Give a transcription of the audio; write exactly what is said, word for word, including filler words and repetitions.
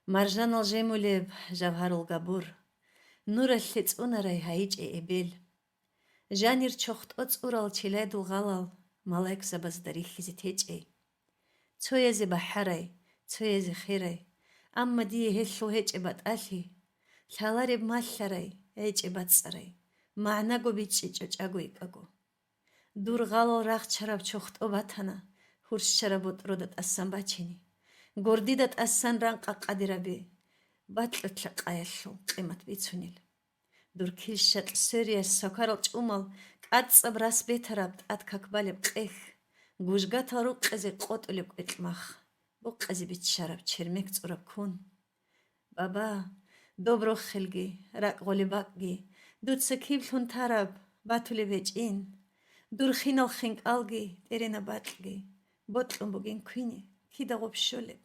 Маржанал жемулеб жавгьарул габур, нуралъе цӀунарай гьайичӀей эбел. Жанир чохтӀо цӀурал челайдул гъалал малаикзабазда рихьизе течӀей. Цоязе бахӀарай, цоязе херай, амма дие гьелъул гьечӀеб батӀалъи, лъалареб малъарай, гьечӀеб бацӀцӀарай, магӀнаго бичӀчӀичӀо чӀаго-икӀаго. Дур гъалал рагъчараб чохтӀо батана, хурщараб ботӀрода тӀасан бачине. Гордида тӀасан ранкъа къадирабе, бакьулъа къаялъул къимат бицунел. Дур килщакь свериялъ сокарал чӀумал, кӀацӀаб рас бетараб тӀад как балеб къех, гужгатал рукъизе къотӀулеб кӀвекьмах, букъизе биччараб чермек цӀураб кун. Баба, доб рохелги, ракӀ гъолеб бакӀги, дуца киблъун тараб батулеб гьечӀин. Дур хинал хинкӀалги, тӀеренаб бакьги, бокьун бугин квине, кида гъоб щолеб?